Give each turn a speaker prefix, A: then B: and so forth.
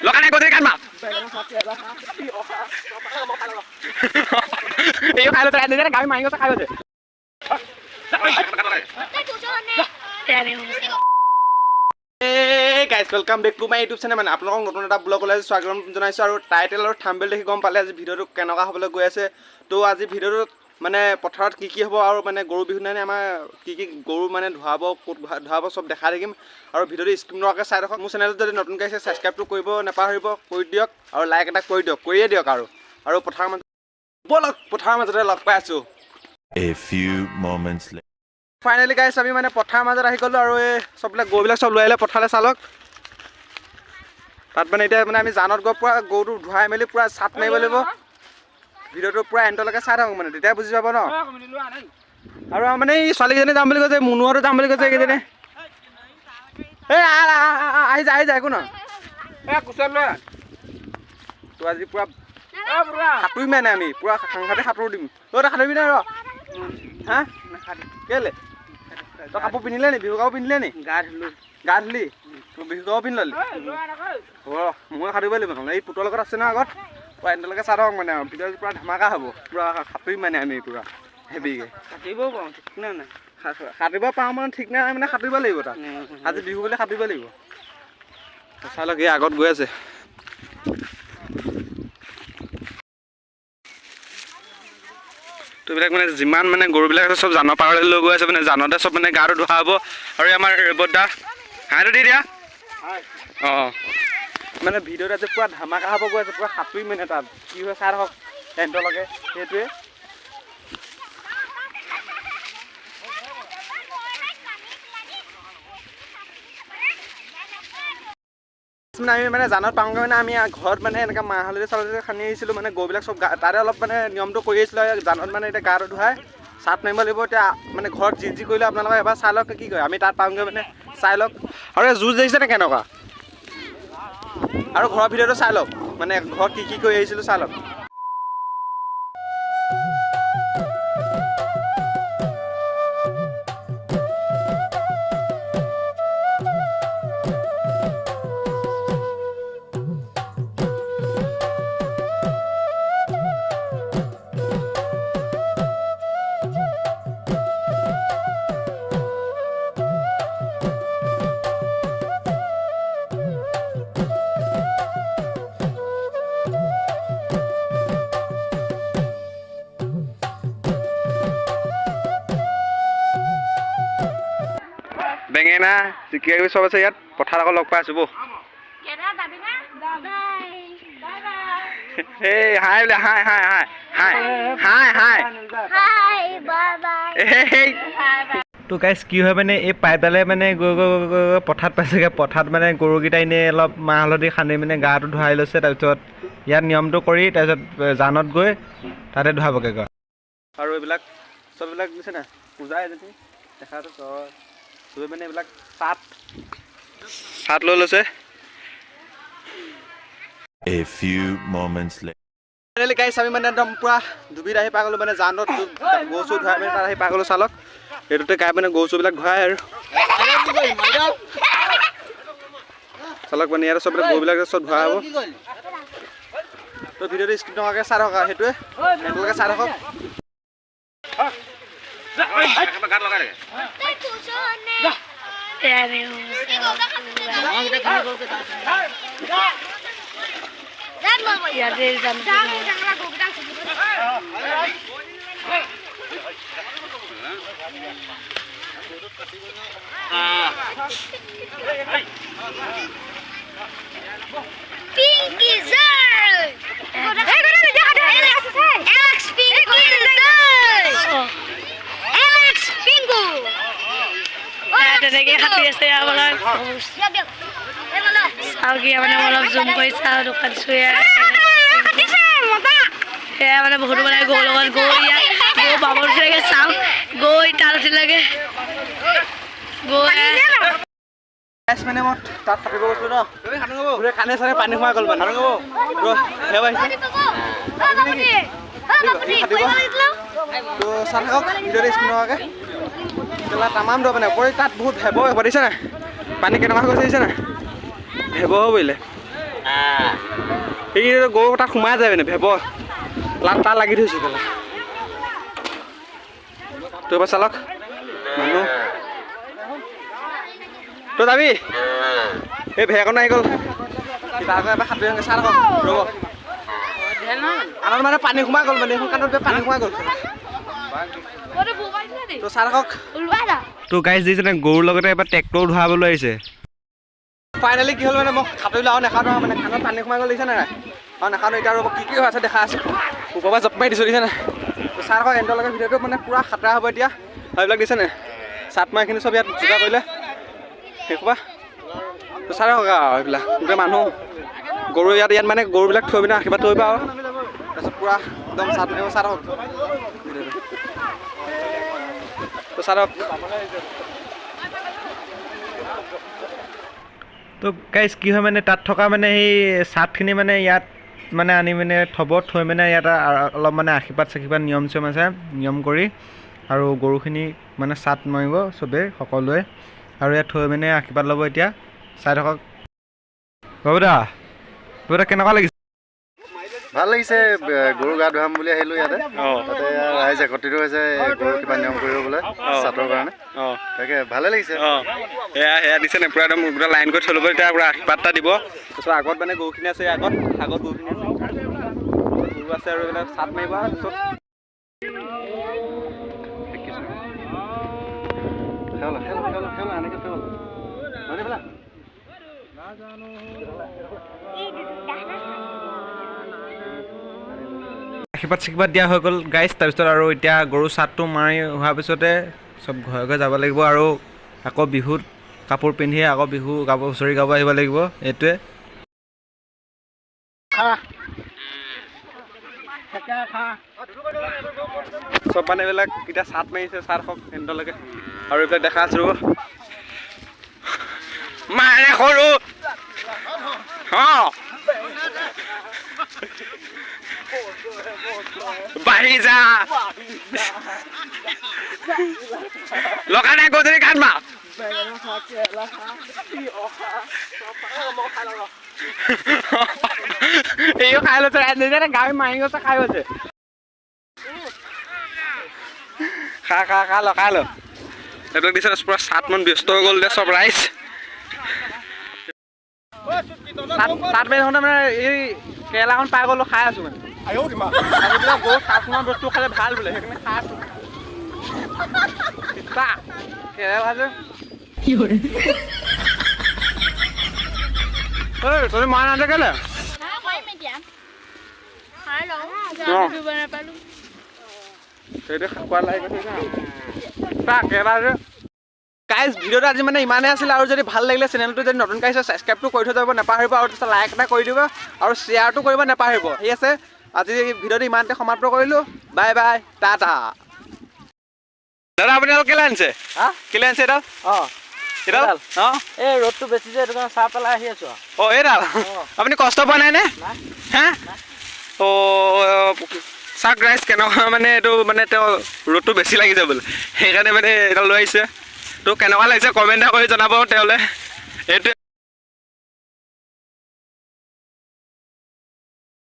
A: লগাই গৈ কান মাৰ এই খাই লৈছে নিজে গাড়ী মাৰি গৈছে খাই গৈছে। Hey guys, welcome back to my YouTube channel. মানে আপোনালোকক নতুন এটা ব্লগলৈ স্বাগতম জনাইছোঁ। আৰু টাইটেল আৰু থাম্বনেইল দেখি গম পালে আজি ভিডিঅ'টো কেনেকুৱা হ'বলৈ গৈ আছে। তো আজি ভিডিঅ'টোত মানে পথাৰত কি কি হ'ব আৰু মানে গৰু বিহু দিনাখনি আমাৰ কি কি গৰু মানে ধুৱাব, ক'ত ধুৱাব চব দেখাই থাকিম। আৰু ভিডিঅ'টো স্কিপ নকৰাকৈ চাই থাকক। মোৰ চেনেলটো যদি নতুনকৈ আহিছে ছাবস্ক্ৰাইবটো কৰিব নাপাহৰিব, কৰি দিয়ক আৰু লাইক এটা কৰি দিয়ক, কৰিয়ে দিয়ক। আৰু আৰু পথাৰৰ মাজত ব'লক, পথাৰৰ মাজতে লগ পাই আছোঁ।
B: A few moments later.
A: Finally guys, আমি মানে পথাৰৰ মাজত আহি গ'লোঁ। আৰু এই চববিলাক গৰুবিলাক চব লৈ আহিলে পথাৰলৈ। চালক তাত মানে এতিয়া মানে আমি জানত গৈ পূৰা গৰুটো ধুৱাই মেলি পূৰা চাট মাৰিব লাগিব। ভিডিঅ'টো পূৰা এণ্ডলৈকে চাই থাকক, মানে তেতিয়া বুজি পাব ন। আৰু মানে এই ছোৱালীকেইজনী যাম বুলি কৈছে, মুনুহঁতো যাম বুলি কৈছে। এইকেইজনী এই আহি যা, আহি যা, একো নহয়। তো আজি পূৰা সাঁতুৰিম মানে আমি পূৰা সাংঘাতিক সাঁতোৰ দিম। তই সাঁতুৰিবি নাই ৰ? হা, কেলে? তই কাপোৰ পিন্ধিলে নি? বিহু কাপোৰ পিন্ধিলে নি?
C: গা ধুলো।
A: গা ধুলি? বিহু কাপোৰ পিন্ধি ললি? হ'ব, ময়ো সাঁতুৰিব লাগিব নহ'লে। এই পুতৰ লগত আছে ন আগত, পূৰা এণ্ডলৈকে চাই থাকক। মানে ভিতৰত পূৰা ধামাকা হ'ব, পূৰা সাঁতুৰিম মানে আমি পূৰা হেভিকৈ।
C: সাঁতুৰিবও পাৰোঁ, ঠিক নাই নাই।
A: সাঁতুৰিব পাৰোঁ মানে ঠিক নাই, মানে সাঁতুৰিব লাগিব তাত। আজি বিহু বুলি সাঁতুৰিব লাগিব। চাই লওক, এই আগত গৈ আছে। তো এইবিলাক মানে যিমান মানে গৰুবিলাক আছে চব জানৰ পাৰলৈ লৈ গৈ আছে। মানে জানতে চব মানে গাটো ধোৱা হ'ব। আৰু আমাৰ ৰেৱতদা, হাঁহটো দি দিয়া। অঁ, মানে ভিডিঅ'ত আজি পূৰা ধামাকা হ'ব গৈ আছে, পূৰা সাঁতুৰিম মানে তাত কি হয় চাই থাকক টেণ্টলৈকে। সেইটোৱে মানে আমি মানে জানত পাওঁগৈ। মানে আমি ঘৰত মানে এনেকৈ মাহ হালধি চালধি সানি আহিছিলোঁ। মানে গৰুবিলাক চব তাতে অলপ মানে নিয়মটো কৰি আহিছিলোঁ। জানত মানে এতিয়া গাটো ধুৱাই চাট মাৰিব লাগিব। এতিয়া মানে ঘৰত যি যি কৰিলে আপোনালোকে এবাৰ চাই লওক কি কয়। আমি তাত পাওঁগৈ মানে চাই লওক। আৰু এই যুঁজ দেখিছেনে কেনেকুৱা? আৰু ঘৰৰ ভিডিঅ'টো চাই লওক, মানে ঘৰত কি কি কৰি আহিছিলোঁ চাই লওক। বেঙেনা কিবা কিবি চব আছে ইয়াত। পথাৰত আকৌ লগ পাই আছোঁ বৌ। এই হাই বোলে, হাই হাই হাই হাই হাই হাই। তো গাইজ কি হয় মানে এই পাইপডালে মানে গৈ গৈ গৈ গৈ গৈ পথাৰত পাইছেগৈ। পথাৰত মানে গৰুকেইটা এনেই অলপ মাহ হালধি সানি মানে গাটো ধুৱাই লৈছে। তাৰপিছত ইয়াত নিয়মটো কৰি তাৰপিছত জানত গৈ তাতে ধুৱাবগৈ গৈ। আৰু এইবিলাক চববিলাক দিছে নাই পূজা এজনী দেখাটো চবে মানে এইবিলাক চাট চাট লৈ লৈছে।
B: A few moments later.
A: Finally guys, আমি মানে একদম পূৰা ডুবিত আহি পাই গ'লোঁ। মানে জানত গৰু চৰু ধুৱাই মানে তাত আহি পাই গ'লোঁ। চালক এইটোতে গাই মানে গৰু চৰুবিলাক ধুৱাই। আৰু চালক মানে ইয়াতে চব গৰুবিলাক চব ধোৱা হ'ব। তো ভিডিঅ'টো স্কিপ নকৰাকৈ চাই থাকক, সেইটোৱে একেলগে চাই থাকক।
D: Pinky Zerg! Alex Pinky Zerg! Alex Pingu!
E: তেনেকে সাঁতুৰি আছে। চাওঁ কি মানে অলপ জুম কৰি চাওঁ দোকান চুয়ে। সেয়া মানে বহুতো মানে গৰুৰ লগত গৈ ইয়াত গৰু বামত উঠিলেগে, চাওঁ গৈ তাত উঠিলেগে গৈ।
A: মানে মই তাত সাঁতুৰিব গৈছিলোঁ ন, গোটেই কাণে চানে পানী সোমাই গ'ল। মানে তো চাই থাকক ভিডিঅ'টো স্কিপ নকৰাকৈ। তামাম দৰ মানে ওপৰি তাত বহুত ভেব হ'ব দিছে নাই, পানী কেনেকুৱা হৈ গৈছে দিছে নাই। ভেব হৈ পৰিলে। এই গৰু তাত সোমাই যায় মানে ভেব লাত তাত লাগি ধৰিছে কেলা। তই এবাৰ চালক মানুহ তই যাবি। এই ভেৰকণ আহি গ'ল, তাৰ আকৌ এবাৰ সাঁতুৰি আহোঁগৈ। চাই থাকক ৰ'ব, কাণত মানে পানী সোমাই গ'ল, মানে এইখন কাণত পানী সোমাই গ'ল। তো চাই থাকক। তো গাইজ দিছে গৰুৰ লগতে এবাৰ ট্ৰেক্টৰো ধোৱাবলৈ আহিছে। ফাইনেলি কি হ'ল মানে মই সাঁতুৰিলো আৰু নাখাওঁ নহয়, মানে কাণত পানী সোমাই গ'ল, দেখিছে নাই? আৰু নাখাওঁ এতিয়া। ৰ'ব, কি কি হৈ আছে দেখা আছে, ওপৰৰ পৰা জপ মাৰি দিছোঁ, দেখিছে নাই? তো চাই থাকক এণ্ডলৈকে ভিডিঅ'টো, মানে পূৰা সাঁতোৰা হ'ব এতিয়া। আৰু এইবিলাক দিছে নাই চাট মাৰখিনি চব ইয়াত যোগাৰ কৰিলে সেইসোপা। তো চাই থাকক আৰু এইবিলাক গোটেই মানুহ গৰু ইয়াত ইয়াত মানে গৰুবিলাক থৈ পিনে আশীৰ্বাদ কৰিব আৰু তাৰপিছত পূৰা একদম চাট মাৰিব। চাই থাকক ভিডিঅ'টো, তো চাই থাকক।
C: তো গাইজ কি হয় মানে তাত থকা মানে সেই চাটখিনি মানে ইয়াত মানে আনি মানে থ'ব, থৈ মানে ইয়াত অলপ মানে আশীৰ্বাদ চাশীৰ্বাদ নিয়ম চিয়ম আছে, নিয়ম কৰি আৰু গৰুখিনি মানে চাট মাৰিব চবেই সকলোৱে আৰু ইয়াত থৈ মানে আশীৰ্বাদ ল'ব। এতিয়া চাই থাকক। বাবুদা, বাবুদা কেনেকুৱা লাগিছে?
F: ভাল লাগিছে। গৰু গা ধুৱাম বুলি আহিলোঁ ইয়াতে, তাতে ৰাইজ একত্ৰিত হৈছে গৰু কিবা নিয়ম কৰিব বোলে চাটৰ কাৰণে, তাকে ভালে লাগিছে।
A: সেয়া সেয়া দিছে নে পূৰা একদম গোটেই লাইন কৰি থৈ ল'ব। এতিয়া পূৰা আশীৰ্বাদ এটা দিব। তাৰপিছত আগত মানে গৰুখিনি আছে, আগত আগত গৰুখিনি আছে, গৰু আছে আৰু এইবিলাক চাট মাৰিব আৰু তাৰপিছত
C: আশীৰ্বাদ চাশীৰ্বাদ দিয়া হৈ গ'ল গাইজ। তাৰপিছত আৰু এতিয়া গৰু চাটটো মাৰি হোৱাৰ পিছতে চব ঘৰে ঘৰে যাব লাগিব আৰু আকৌ বিহুত কাপোৰ পিন্ধি আকৌ বিহু গাব, হুঁচৰি গাব আহিব লাগিব। এইটোৱে
A: চব মানে এইবিলাক এতিয়া চাট মাৰিছে, চাট হওক এণ্ডলৈকে আৰু এইবিলাক দেখা আছোঁ। মাৰে সৰু অঁ বাঢ়ি যা লগা নাই গধূলি গান মা। এইও খাই লৈছে, গাড়ী মাৰি গৈছে, খাই গৈছে। খা খা খা ল, খাই ল। এইবিলাক দিছে পূৰা চাটমান ব্যস্ত হৈ গ'ল এতিয়া চব ৰাইজ। চাট মাৰি থাকোঁতে মানে এই কেৰেলাখন পাই গ'লো, খাই আছোঁ মানে। এইবিলাক গৰু চাট সোমোৱা বস্তু খালে ভাল বোলে, সেইকাৰণে খাই আছোঁ। তিতা কেৰেলা যে ঐ তই মা নাথাকে কেলে? সেইটো খোৱা লাগি গৈছে কেৰেলা যে। গাইজ ভিডিঅ'টো আজি মানে ইমানেই আছিলে আৰু যদি ভাল লাগিলে চেনেলটো যদি নতুনকৈ আহিছে ছাবস্ক্ৰাইবটো কৰি থৈ যাব নাপাহৰিব আৰু তাৰপিছত লাইক এটা কৰি দিব আৰু শ্বেয়াৰটো কৰিব নাপাহৰিব। ঠিক আছে, আজি ভিডিঅ'টো ইমানতে সমাপ্ত কৰিলোঁ। Bye bye, tata. দাদা আপুনি অলপ কেলৈ আনিছে? কেলৈ আনিছে এইডাল?
G: অঁ
A: এইডাল? অঁ
G: এই ৰ'দটো বেছি যে সেইটো কাৰণে চাহ পেলাই আহি আছোঁ।
A: অঁ এইডাল আপুনি কষ্ট পোৱা নাই নে? হা অঁ চাওক ৰাইজ কেনেকুৱা মানে এইটো মানে তেওঁ ৰ'দটো বেছি লাগিছে বোলে, সেইকাৰণে মানে এইডাল লৈ আহিছে। তো কেনেকুৱা লাগিছে কমেণ্ট এটা কৰি জনাব তেওঁলৈ। এইটোৱে।